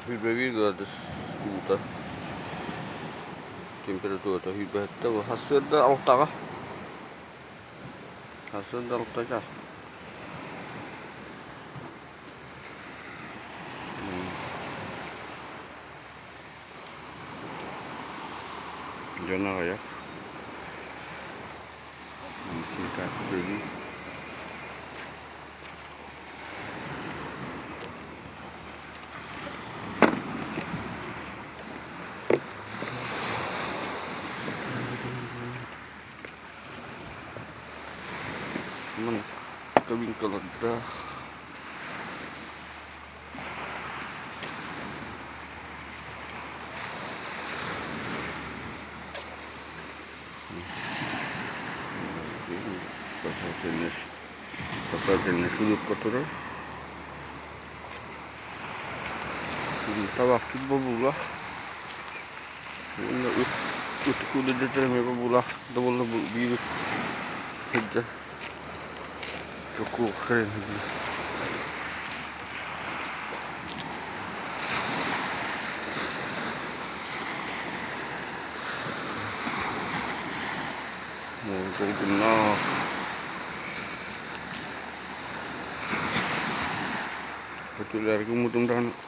21 градус уута температурата 27 сарсыарда алтаҕа сарсыарда алта чаас Дьон аҕыйах. Кабинкалардаах. Спасательный шлюпка турар. Табахчыт бобуулаах. Уонна ыт ыт куудайдатар эмиэ бобуулаах да буолла биир ыт сылдьар. Чокуу хрен Долгуннаах Көтүлэргэ мутум даҕаны.